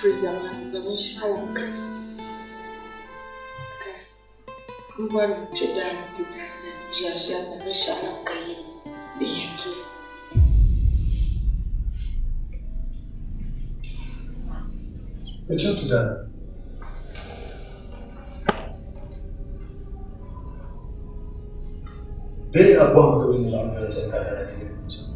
freezer maa ni ka binshɛɣu lan kani ka m bɔri ni kpe daa ni ti ʒɛri ʒɛri na binshɛɣu lan ka yili din yɛn doli. Bɛ chaŋ ti daa. Bee a bɔhimi ka bɛ ni laɣim nyɛla sani ka a kana ti yɛli shɛm?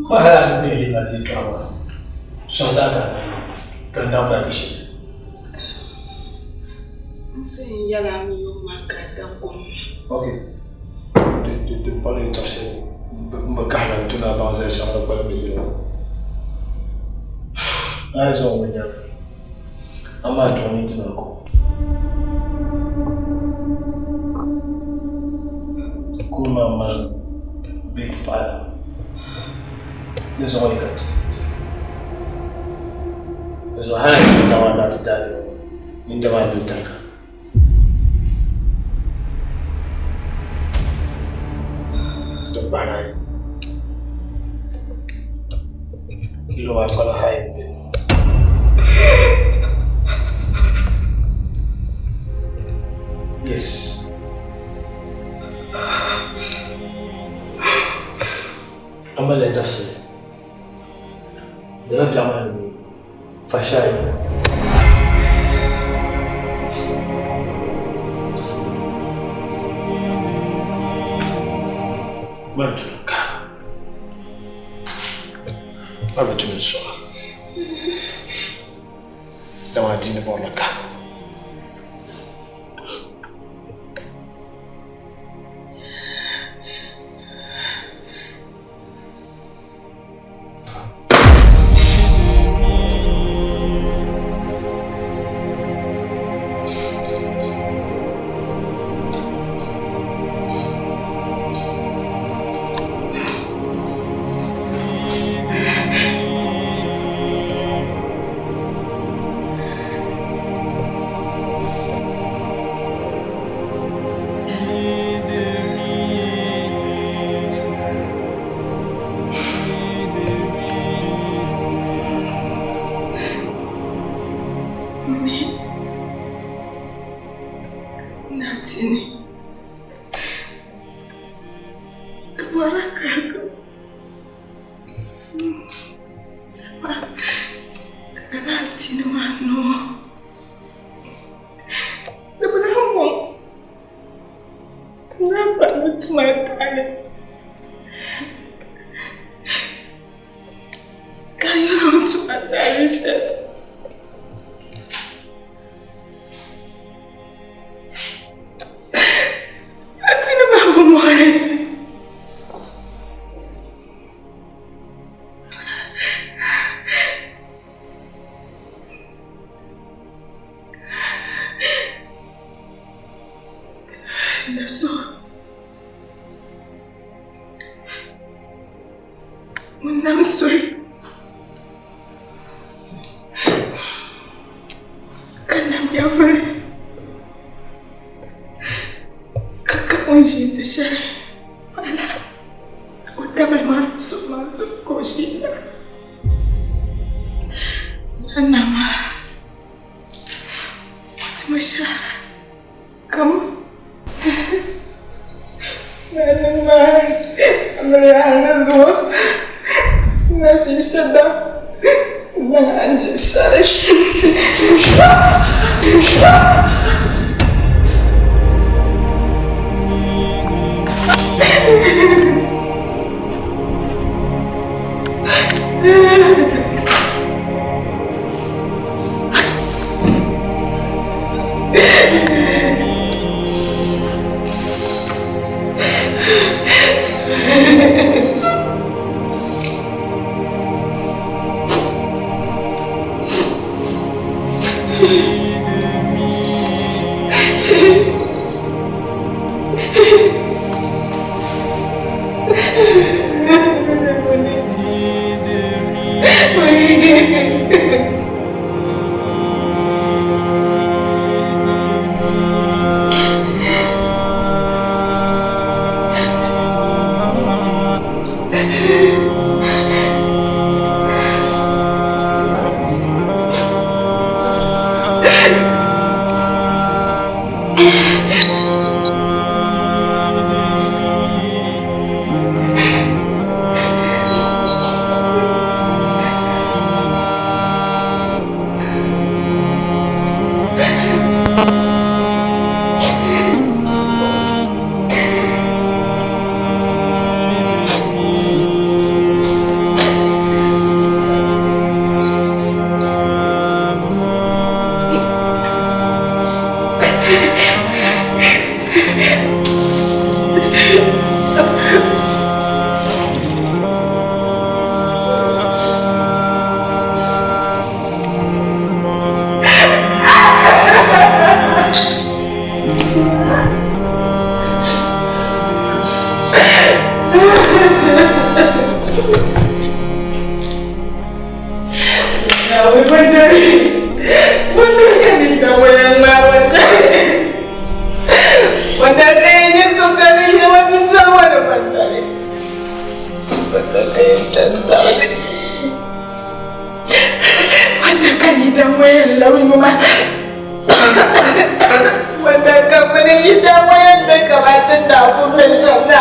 Ma hali a ni pun yɛli ma di yɛltɔɣa maa, sɔŋ zaa ka a niŋ ma, ka n daŋ di shɛli. N sa yɛn yɛli a mi yuŋ maa ka a daŋ kom maa. Ok, di di pala yɛltɔɣ shɛli m bi kahigi n tu ni a baŋ zali shɛŋa di kpalim bɛ yili ŋɔ. A yi zaŋ o nyaŋ. Amaa tɔɣi ni ti na ko. Kuri maa mali bee ti paɣa la. Di zuɣu yi ka ti. Di zuɣu hali ti dama daa ti daagi ni dama doli tariga. Di bahiri ayi. Yino maa kpala hayi m-be. Yes. A malila dabisili. Lala biɛɣu maa ni mi Fashai. Mali tuli ka. Mali tuli sɔɣa. Dama adiini bɔrila ka.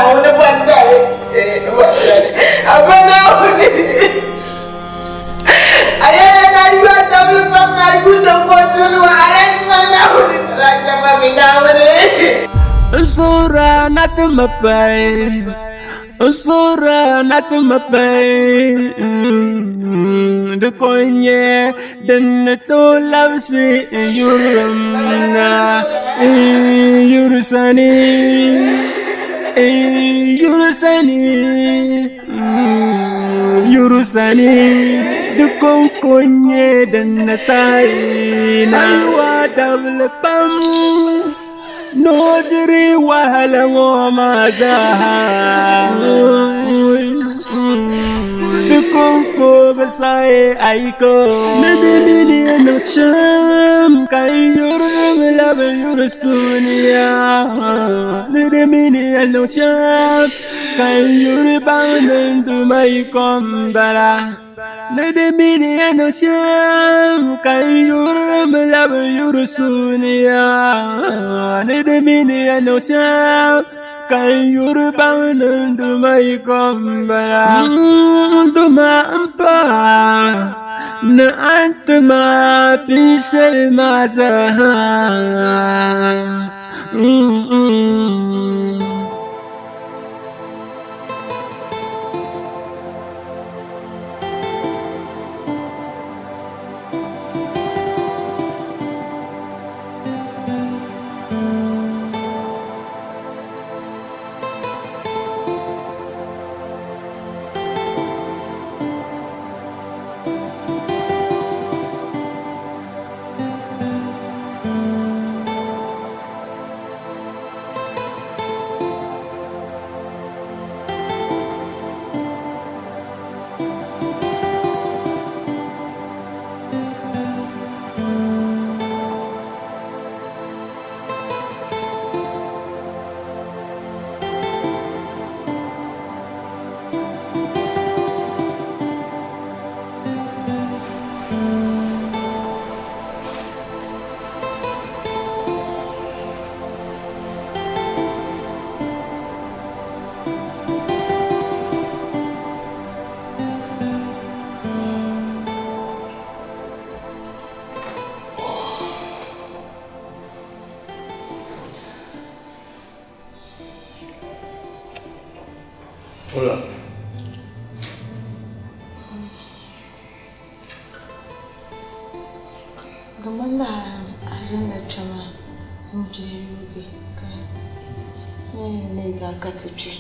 Naawuni bɔndali, bɔndali, a ba Naawuni. A yɛla na yu a tabili pam na a yuunda ka o diri wa, a lahi tuma Naawuni, a lahi chɛ ma mi Naawuni. N suhira na ti ma pai, n suhira na ti ma pai, di ko n-nyɛ din ni tooi labisi n yurilim na n yuri sani, n yuri sani. Yuri sani di kɔŋko n-nyɛ din ni tahi na. Ayiwa dabili pam ni o diri wahala ŋɔ maa zaa. Di kɔŋko bi saɣi a yiko ni di mi ni yɛn niŋ shɛm ka n yurilim labi yuri suuniya ni di mi ni yɛn niŋ shɛm Ka n yuri baŋ ni n Duuma yiko m-bala, ni di mi ni yɛn niŋ shɛm ka n yurimi labi yuri suuniya, ni di mi ni yɛn niŋ shɛm ka n yuri baŋ ni n Duuma yiko m-bala. N Duuma m-pa ni a ni ti ma pin shɛli maa zaa. Hola. Di ŋmanila a ʒinila kpe maa n-gbihi yuugi ka n yɛn leegi a ka ti kpe.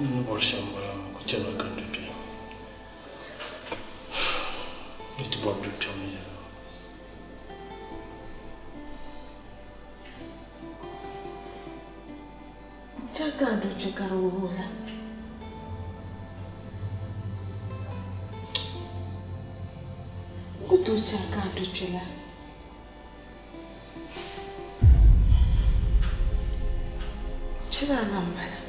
N ni bɔri shɛm m-bala maa, ku chɛli ka n du kpe. Ni ti bɔri du kpɛm yɛla. Chɛ ka a du kpe ka di wuhi la. N ku tooi chɛ ka a du kpe la. Chira la m-bala.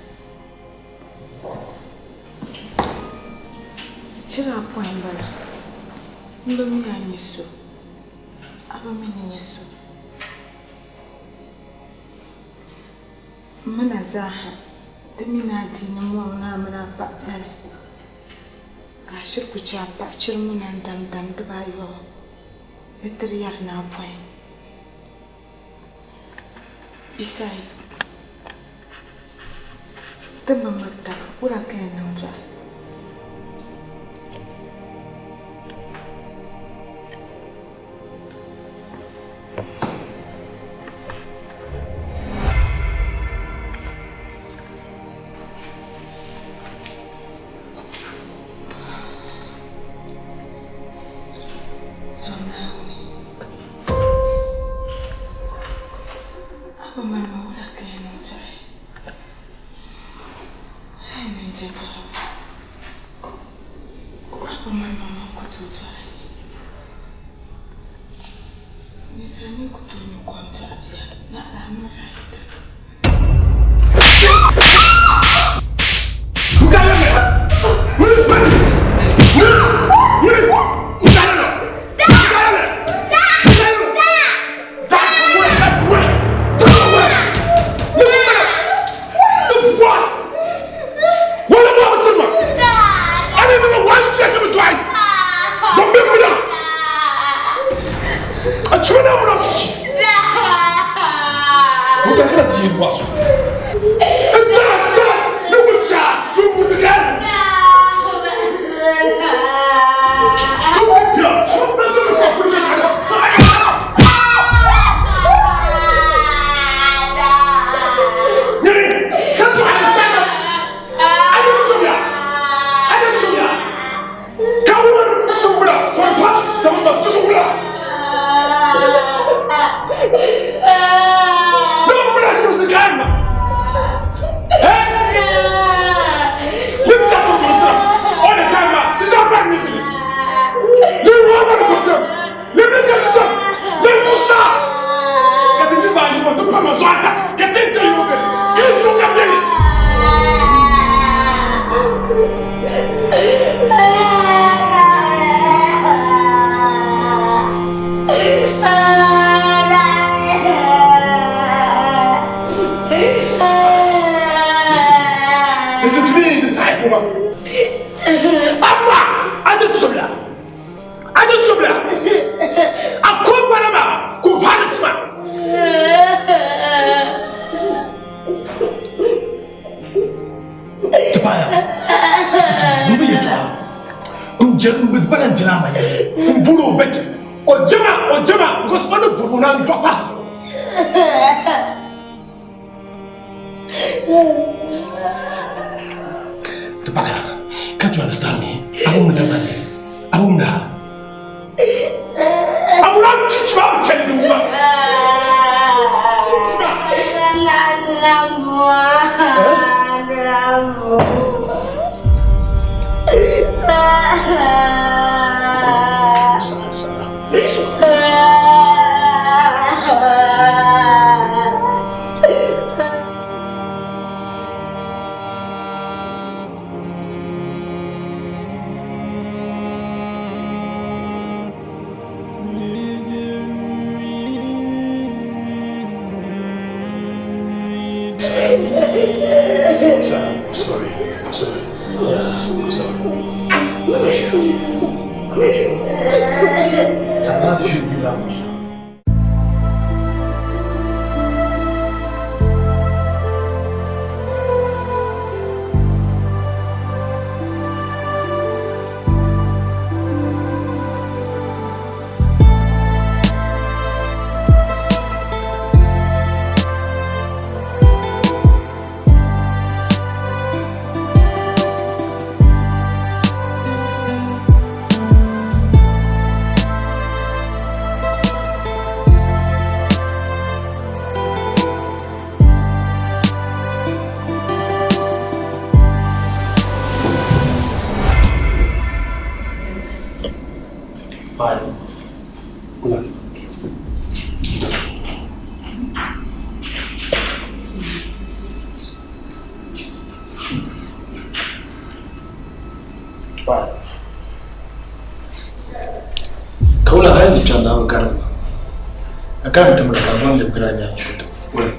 Chira pɔi m-bala. M bi mi a ni nyɛ so. A bi mi ni nyɛ so. M mini a zaaha, ti mini a diini mɔbu ni a mini a paɣa beni, ka a shiri ku chɛ a paɣa chiri muna n-dam dam dibaayɔbu. Ni tiri yɛri ni a pɔi. Bisai, ti bi miri taba, wula ka yɛn niŋ dɔɣi? di yɛn bɔɣu zuɣu. N tara tara ni ŋun chɛ a ka o wuhi ka. Stupid girl! Nyini, can't you understand that? I don't show ya. I don't show ya. Ka woman n wula for the past 7 months, this wula. Ne ma muna yuru ni ka ma. Eh? Ni ta to mo tra. All the time ma. Ni ta fa ni ti. Ni wo ma ko se. Ni mi ka se. Ni mo sta. Ka ti ni ba yi mo to pa ma so ata. Ka ti ti yi mo be. Ki so ka be. Listen to me, this side for Amma, I did subla. I did subla. I come banama, go find it man. Tupaya. Listen to me. Ni yɛtɔɣa n jɛ n bɛ bala n jɛla a ma yɛlɛ n bolo o bɛ ten o jama o jama because o ni bolo na jɔ pa. Tupaya, can't you understand me? I won't die. I won't die. I will not teach you how to tell you. Sorry, sorry. Sorry. Sorry, I'm sorry. I'm sorry. Yeah, I'm sorry. I love you. I love you. You love me. Bye. Kula. Bye. Kawula har yanzu can za karanta. A karanta mana kafin da birane a fito. Kula.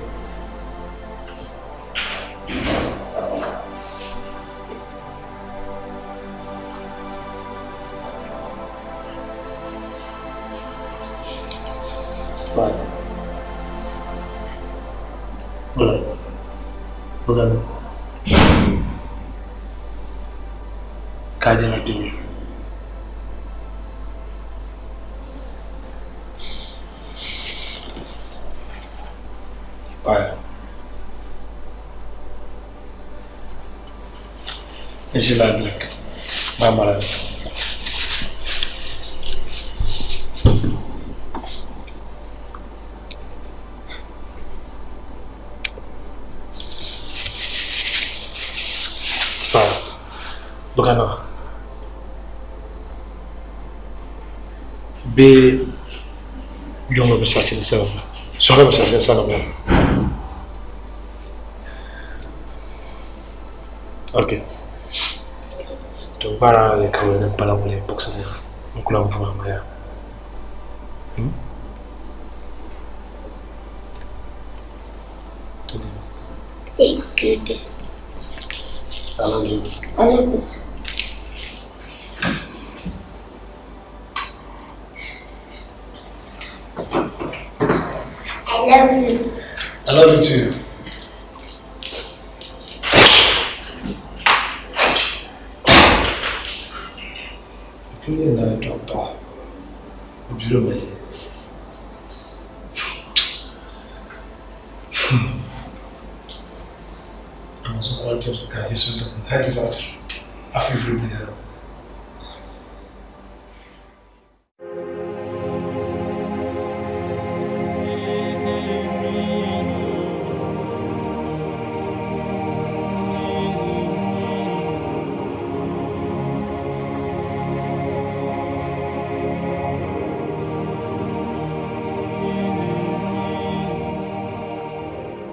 Bye. Kula. Kula. Ka ji na duniya. Bye. Inshallah, Bye, Mara. Bye. Bugana. Be yɔŋɔ bɛ sachi ni sɛbɛn sɔrɔ bɛ sachi ni sɛbɛn. Okay. To bara le kawai nan pala wale box ne n kula mu ma ya. Thank you. I love you. I love you too. I love you. I love you too. Pun yɛn daa dɔɣi paɣa, o biri o ma yini. I was wanted ka di so ka di zaɣisi afifiri binyɛra.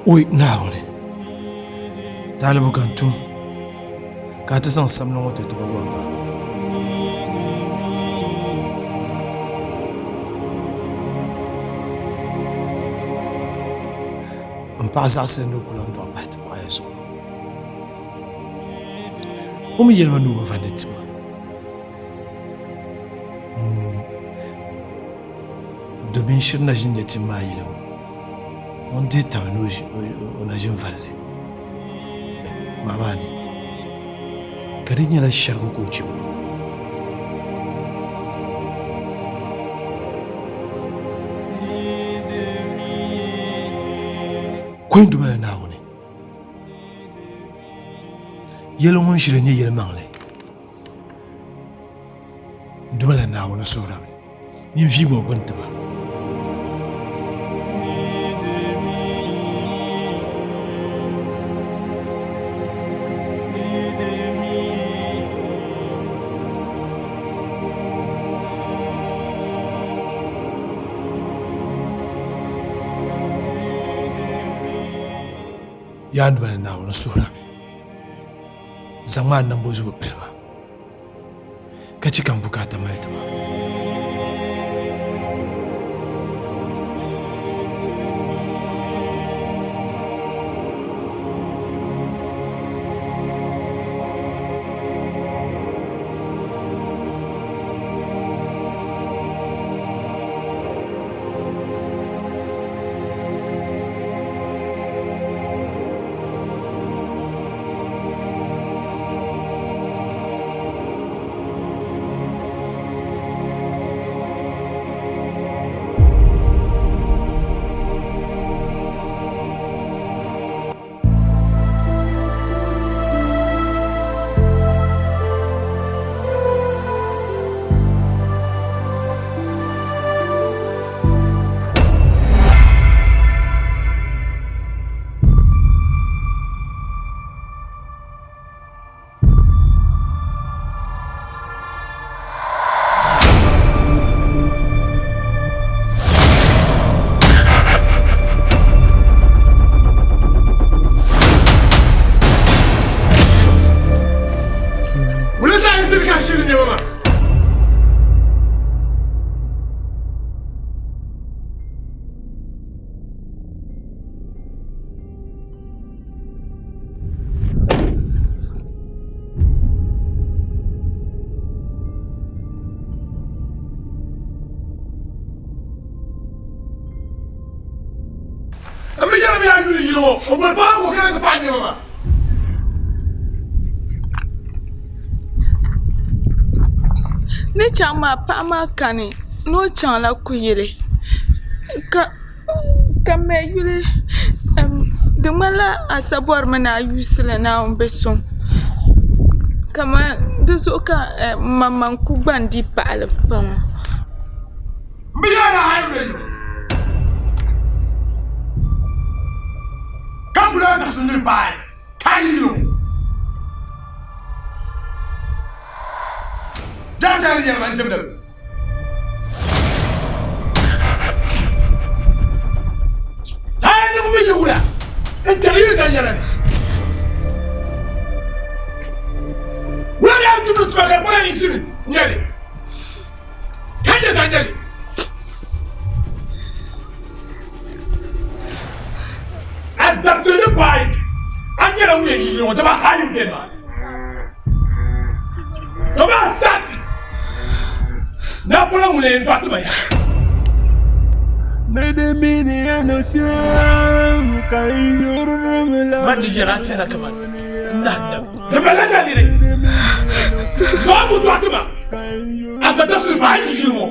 Oi Naawuni, taalibu ka n tum ka a ti zaŋ samli ŋɔ ti ti bi yɔri ma. N paɣa zaɣisili ni o ku lan dɔɣi pahi ti paɣiya zuɣu. O mi yɛli ma ni o bi vandi ti ma. Domin shiri na ʒin nyɛ tim maa yili ŋɔ, ŋun dihi tabi ni o na ʒin vali li maa maa ni, ka di nyɛla shɛrigu ka o chɛ o. Kɔŋ Duuma ni Naawuni yɛli ŋun shiri nyɛ yɛlimaŋli. Duuma la Naawuni suhurimi nyin viigi o gbuni ti ma. Yaa Duuma la Naawuni suhurimi zaŋmi a nambo zubu pili ma. Ka chɛ ka m bukaata mali ti ma. N bi yɛli mi a yuli yili ŋɔ, o boli paɣa ŋɔ kana ti paɣi nɛma maa. Ni chaŋ maa paɣa maa kani ni o chaŋla kuyili ka Ka m ma yuli di ŋmanila a sa bɔrimi ni a yuusi li Naawuni be suŋ kamani di zuɣu ka m maŋmaŋ ku gba n-di paɣili pam. Man di yɛla tɛla kaman nahinam. Di malila daliri. Zuɣu mu tɔɣiti ma. A gba dabisili maa yi yili ŋɔ.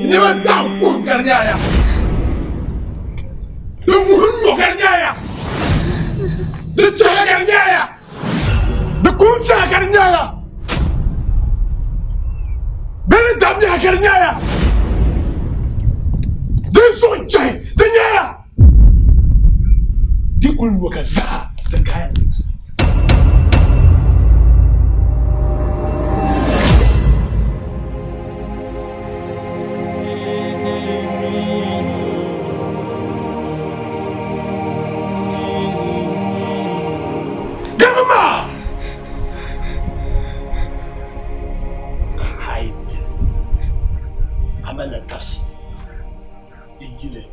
Niriba daɣu kuhim ka di nyaaya. Di ŋuhim nyɔ ka di nyaaya. Di chɛla ka di nyaaya. Di kum fiɛha ka di nyaaya. Bɛ ni dam nyaha ka di nyaaya. Di zuɣu jɛhi di nyaaya. Di kuli nyɔ ka zaa din kaaya di puuni. Gama! Hai amala tabsi yile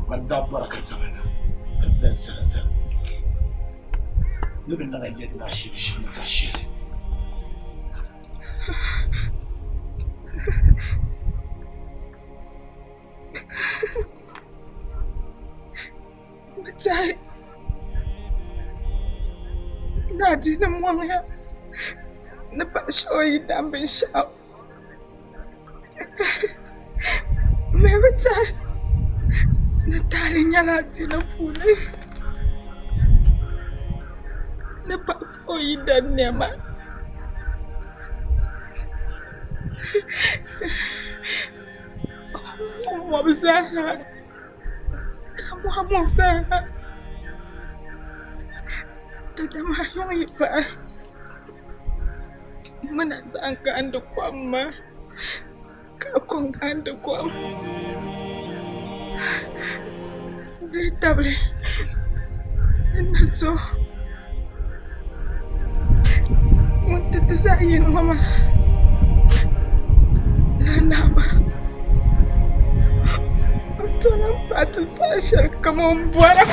ban daa bɔra ka zaŋ na ka bɛn sara zali ni bɛ nana yɛli ni ashili shili ka shili. Matahi ni adiini mɔŋya ni paɣa shɛba yi dam binshɛɣu. M mi bi tɛhi ni tahali nyɛla adiini puuni ni paɣa o yidana nɛma. O mɔbu zaaha ka mɔhi mɔbu zaaha daadama yuŋ yi paai. Muna zaŋ gahindi kom maa ka kom gahindi kom dihi tabili ni so ŋun ti ti zaɣ yini ŋɔ maa lala naa maa o tooi lahi paai ti saha shɛli kam o ni bɔra.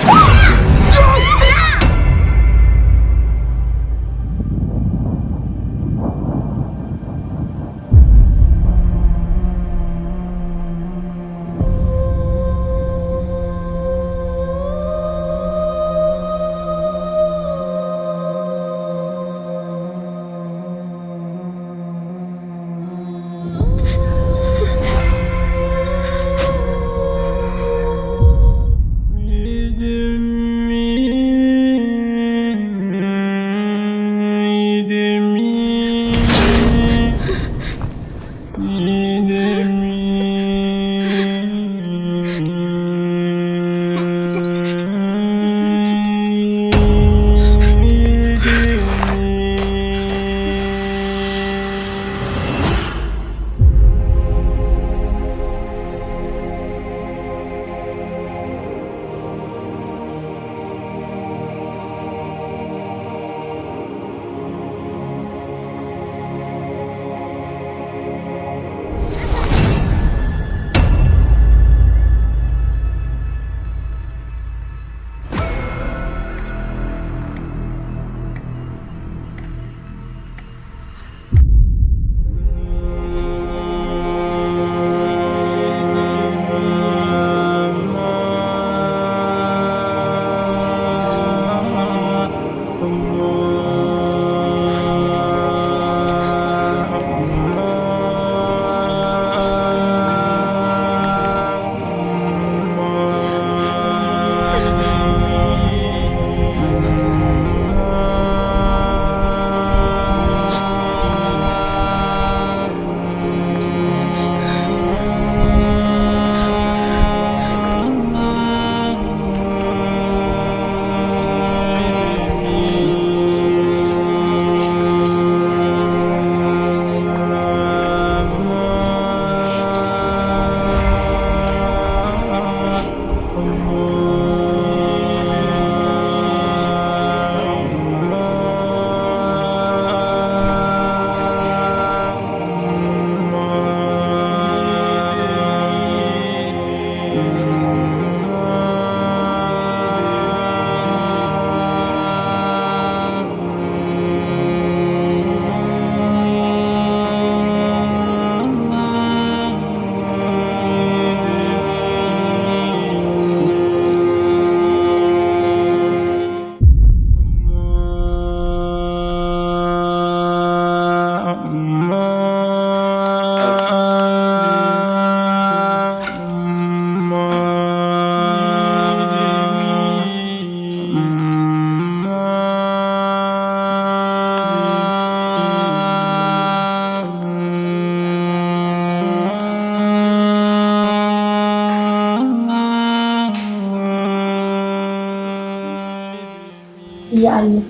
Ya Allah,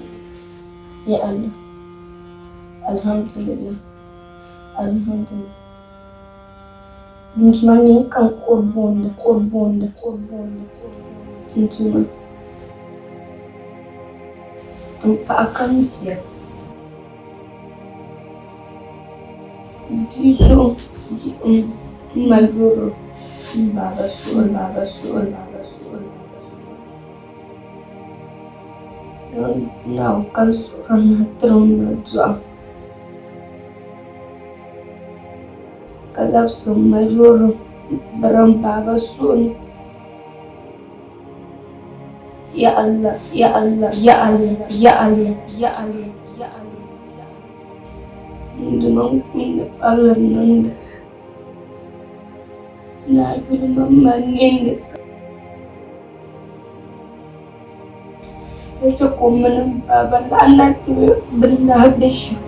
Ya Allah, Alhamdulillah, Alhamdulillah. N Duuma nyini ka n kuhiri booni, kuhiri booni, kuhiri booni, n Duuma. N paɣa ka m bia. Bia zuɣu m mali yurilim m baaba suhuri, baaba suhuri, baaba suhuri. Naawuni ka n suhiri a ni a tirim ma dɔɣim ka labisi m ma yurilim biri m baaba suhu ni. Ya Allah, Ya Allah, Ya Allah, Ya Allah, Ya Allah, Ya Allah. N Duuma n kumdi palli niŋdi. Ni a yuli ma m ma ninni ka chɛ ka o mini m baaba laɣim na ti bɛ ni daa be shɛm.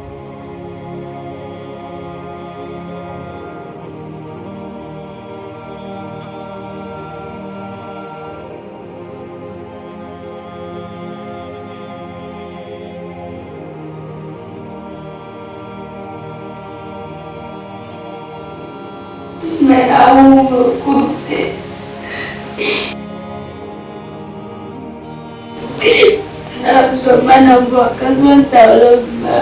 Kumsi. Na zo mana bɔ ka zo n-tabili ma.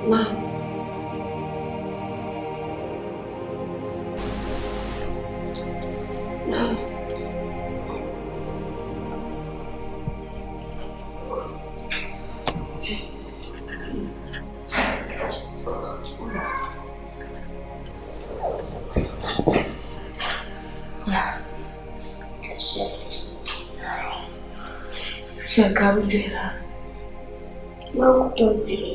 Ma. Ma. Shɛli ka bɛ dihira. Man ku tooi diri.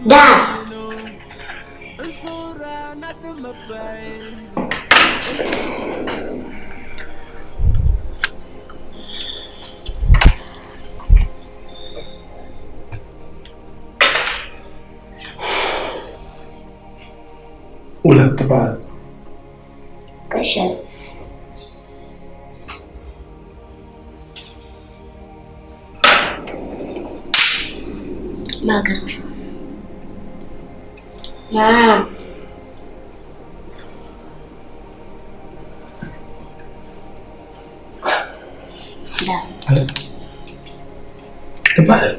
Da! Wula ti baai? Ka shɛli. Margaret. Ma. Da. Ti baai?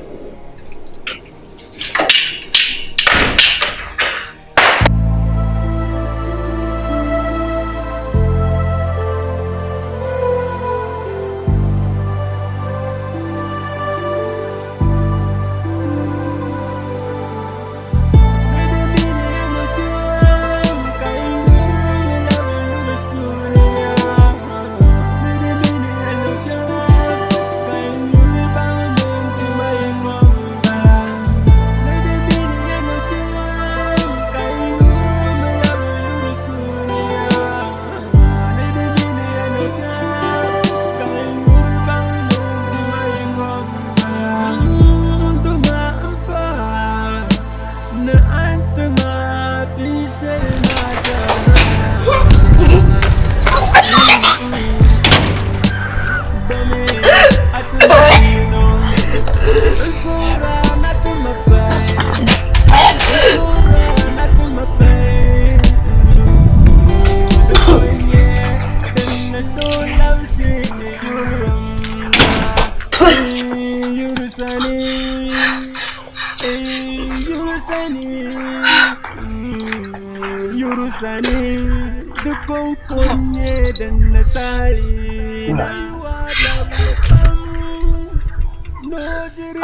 Yurusani, yurusani, yurusani, dukkan kunye da na tari na yi wa da pam.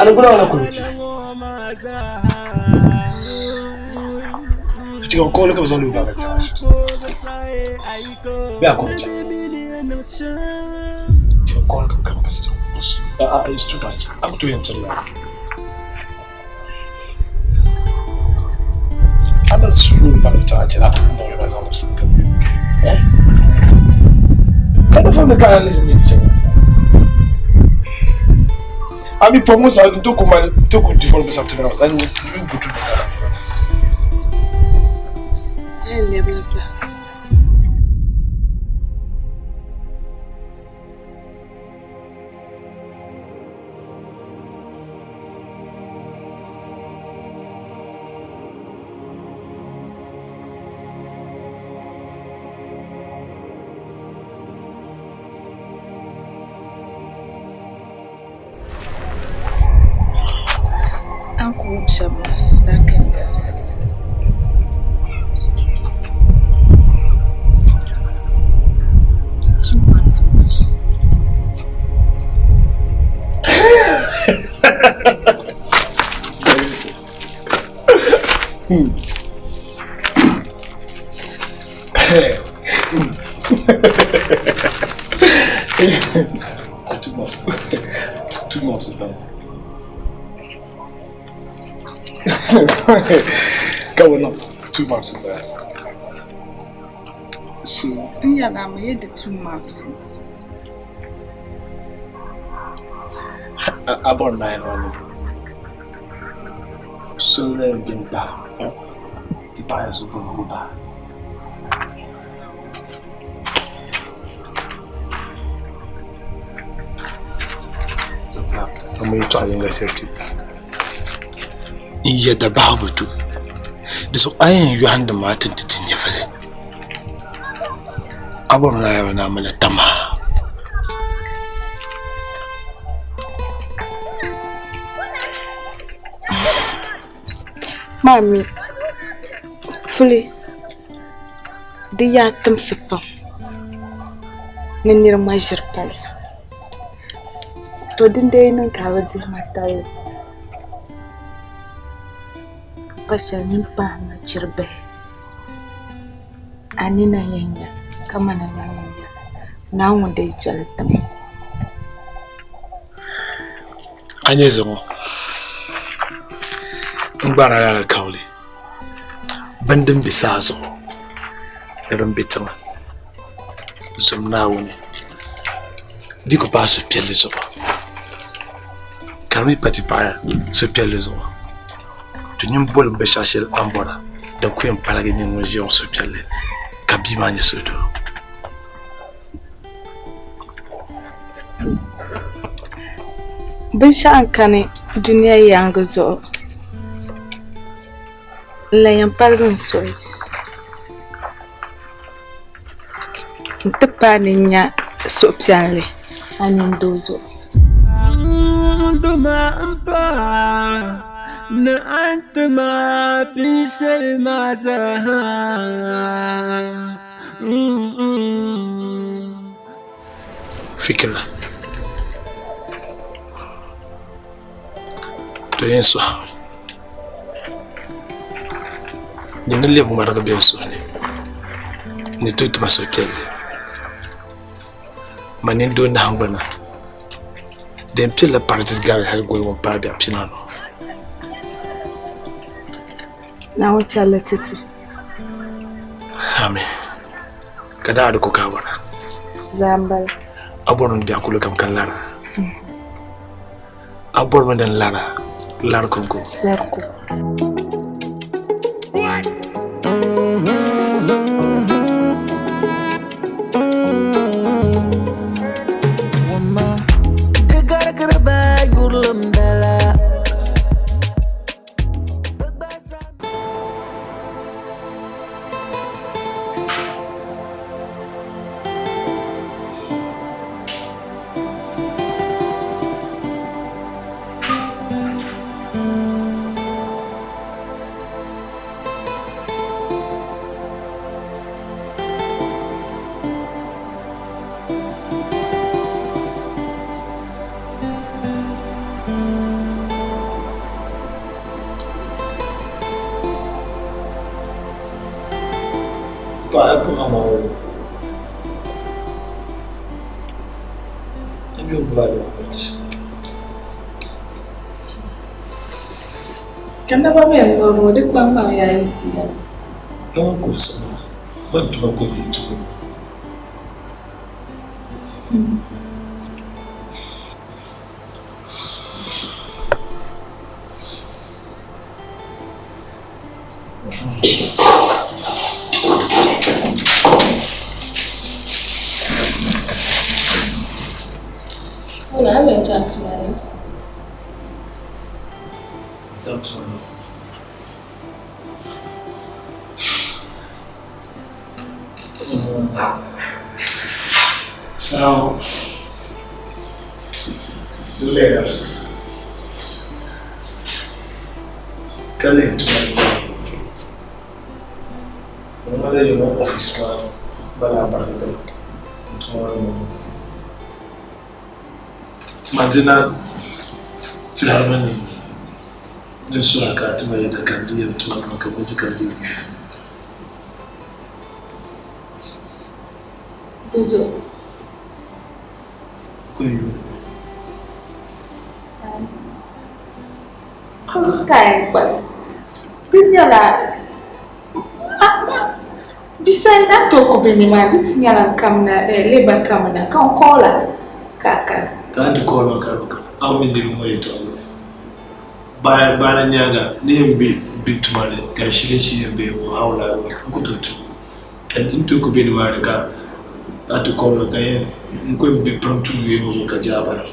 Alugula wala kuruci. Cikin kowane ka zan duba ka ci. Be a kuruci. Cikin kowane ka kama ka ci. A it's too much. I'm too into that. Ana suru ba ta ce na kuma ba za mu san ka. Eh? Kada fa me kana ne ce. Ami pour moi ça ntoko ma ntoko develop something else. And you go to Ai lɛbi la. An ku wum shɛba maa daa kani. 2 months. 2 months. 2 months is done. Going up 2 months in there. So N yɛla ma yɛ di 2 months. About 9 on So then been back. The buyers will go back. Amma yi tsarin gasar tu. In yadda babu tu. Da su ayin yuhan da matan titin ya fale. Abur na yaro na mana tama. Maa mi fuli di yaa timsi pam ni nira ma ʒiri pali. To dindee niŋ ka a bi dihi ma tabili pa shɛli mini pahi ma chiri bihi. A nina yɛn nya ka mana lan yɛn nya Naawuni dee chɛli ti ma. A nyɛ zuŋɔ. N gbara la alikauli. Bin din be saa zuɣu ni din be tiŋa. Zom Naawuni. Di ku paai suhupiɛlli zuɣu. Ka di mi pa ti paɣaya suhupiɛlli zuɣu. Ti nyin boli m binshɛɣu shɛli a ni bɔra din ku yɛn paligi nyin ŋun ʒiya ŋɔ suhupiɛlli ka bia maa nyɛ suhudoo. Binshɛɣu n-kani dunia yaaŋa zuɣu n-la yɛn paligi n suhu nti paai ni n nya suhupiɛlli a nini doo zuɣu. Duma m-pa ni a ni ti ma binshɛli maa zaa. Fikira. To yɛn suhi. Di ni lɛbi ŋmarigi bɛ n suhu ni ni tooi ti ma suhupiɛlli. Ma nini doo nahingbana din pilila pariti gari hali goli ŋun paai biɛɣu pinaanu. Naawuni chɛli ti ti. Amin. Ka daa di ko ka a bɔra. Zaa m-bala. A bɔri ni biɛɣu kuli kam ka n lara. A bɔrimi ni n lara lari konko. Lari ko. Di garigiri ba yurilim bala. Bɛ gba zaa Paɣa ku ama o. N yuli bɔra di maa ti shɛm. Ka naba mi n lɔri ŋɔ di kpaŋmaŋ yaa yi ti yɛli. Dama ka o siɣi maa, ban tuma ka o dii tuhi. Wala a bɛ chaŋ tuma ni? Chaŋ tuma ni. So, later. Ka lihi tuma ni maa. Ŋɔ lee ŋɔ office maa bala bari bala tuma ni ŋɔ. Madina tɛhimi ni n suhi a ka a ti ma yɛda ka n di yɛn tuma maa ka medical leave. Bozuɣu? Kuli yuuni. Ka a yɛn kpalim. Di nyɛla bisa na tooi ku be nimaani di ti nyɛla n kamina labour kamina ka n call a ka a kana. Ka a ti call ma ka di bi kana a mi niriba ŋɔ yɛltɔɣa gbuni. Baana nyaaŋa ni yɛn be bɛ tuma ni ka n shiri n-shiri yɛn be ŋɔ how will I work? N ku tooi tum. Ka n tooi ku be nimaani ka a ti call ma ka n yɛn n ku yɛn be piriŋ tuun yee ŋɔ zuɣu ka jaai bara.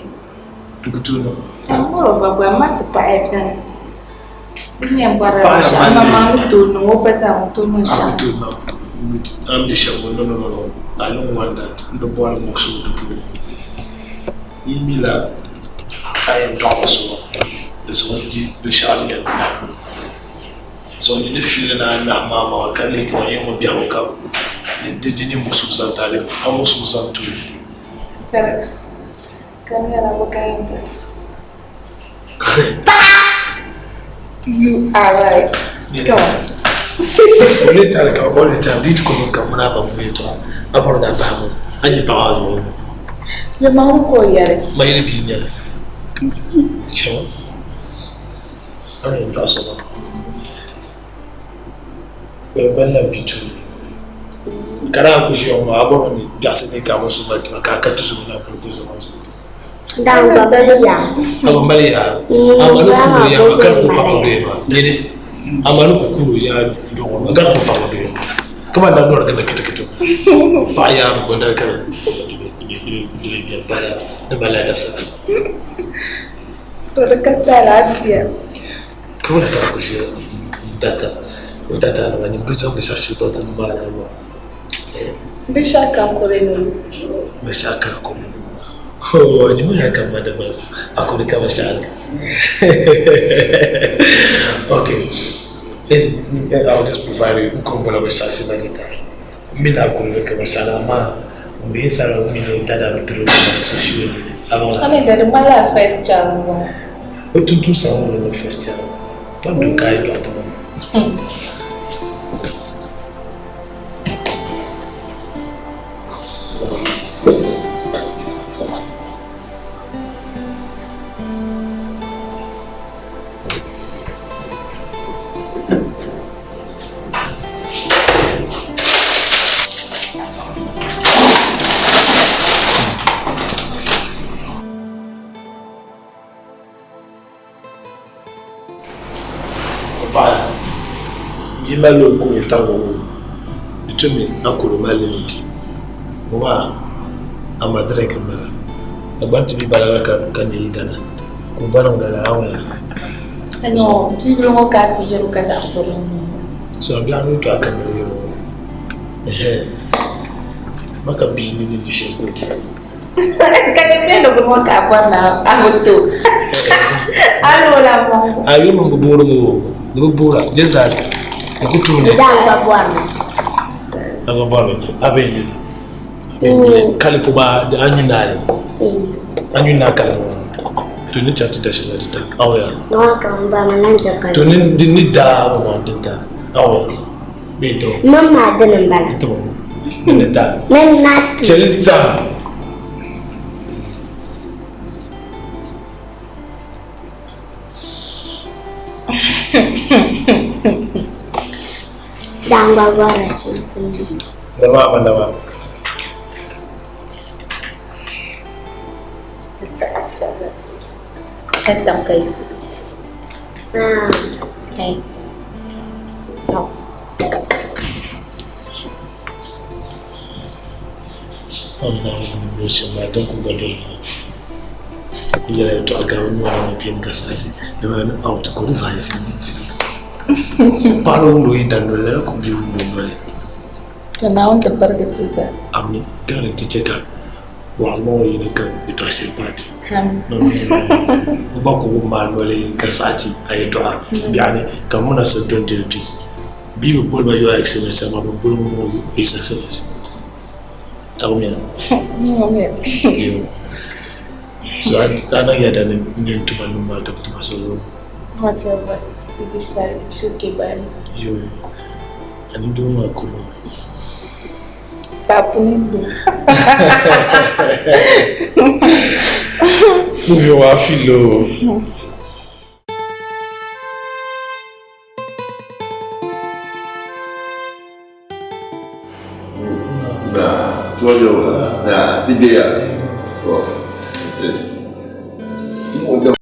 Di ku tooi niŋ. A mɔri o ba gba m ma ti paɣiya beni. Di ni yɛn bɔrila binshɛɣu a maŋmaŋ ni tooi niŋ o ba zaa ŋun tooi niŋ shɛm. A ku tooi niŋ. A ni be shɛm ŋɔ no no no no I don't want that. N bi bɔri muɣisigu di puuni. M mila a yɛn dɔɣi so di zuɣu n-di binshɛɣu din yɛn nahim zuɣu ni ni fiili ni a nahim maa maŋa ka lihi kaman yɛn ŋɔ biɛhigu kam di nyɛ muɣisigu zaŋ ti a bee a muɣisigu zaŋ ti o. Correct. Ka nyɛla bɛ ka yɛn dɔɣi. You are right. Go on. Wuli tali ka all the time di ti ko ka muna ba mu yɛltɔɣa a bɔri ni a bahi mu a nyɛ paɣa zuɣu. Yɛ maŋ ka o yɛli. Ma yili bia nyɛli. Shɛŋa a ni yɛn dɔɣi so maa o yɛn malila bia tuuli ka daa ku ʒiya ŋɔ maa a bɔrimi ni biɛɣisi ni ka a so mali tima ka a ka tuzuɣu na pili ku zaŋ zuɣu. Dan gba mali yaa. A gba mali yaa. Ama ni kuro yaa ma ka di ku paɣi o bee maa. Nyini ama ni ku kuro yaa dɔɣi ma ka di ku paɣi o bee maa. Kaman daa nɔri gindi kitikiti paɣa yaa bi gonda ka di bi bɛni pahi di malila dabisa. To di ka taali a diya. Ka wula ka a ku ʒiya data o data nima ni bi zaŋ binshɛɣu shɛli pa kum maa ni maa. Binshɛɣu kam kuri ni. Binshɛɣu kam kuri ni. Oh, ni mu ya kama da ba a kuri kama shɛli. Okay. Then I'll just provide you n ko bala binshɛɣu shɛli na ti tari. N mi na kuri kama shɛli amma n bi sara mi ni dada bi tiri ma social. I mean, the mala first child. O tuntun sa ŋɔ ni first child. Ban dun ka yi dɔɣi taba. Paɣa yi mali o kuri taŋgu ŋɔ di tumi a kuri mali limit ŋɔ maa a ma drink n bala a gba ni ti bi balaga ka ka nyɛ yidana ka o ba niŋda lala a ŋuna. No, bibili ŋɔ ka a ti yɛli o ka zaɣ kurili n So a biɛɣu ni to a ka niri yɛli o ɛhɛn ma ka bia ni ni di shɛli ka o di. Ka di bɛ ni bini ŋɔ ka a bɔri ni a bi to a ni o la mɔŋ. A yuli mi bi boori mi o ni bi boora just that di ku tuui ni. Dan gba bɔri mi. A gba bɔri mi a bɛ yuli a bɛ yuli kali kuma a nyu naali a nyu naa kali ŋɔ to ni chaŋ ti da shɛli ti ta awo ya. Nɔɔ ka n ba ma lan chɛ kali. To ni di ni daa bi maa din ta awo ya. Bee n-taba? Mini maa dini m-bala. N-taba ni ni ta. Ni nati. Chɛli zahim. Dangba bɔrila chinchini. Lama ama lama. Ah. Yɛla yɛltɔɣa gabi n nyɔri ni bɛ ka saati di maa ni out ka o ni vaai silimiinsi paɣa wumdi o yinda noli lala ka o bia wumdi o noli. Ka Naawuni ti barigi ti zaa. Ami ka ni ti chɛ ka waɣila ŋɔ yini ka yɛltɔɣa shɛli paati. O gba ku wum maa noli ka saati a yɛltɔɣa biɛɣuni ka muna so dondili dui. Bia bi boli ba Your Excellency amaa bɛ boli ŋun ŋɔ His Excellency. Awumiya. So a niŋ yɛda ni n tuma nim maa ka bi tuma so zuɣu. Whatever you decide, it's okay by me. Yo, ani doo maa kuro. Papu ni do. Movie wa filo. Да, твое, да, тебе. Вот. Ну,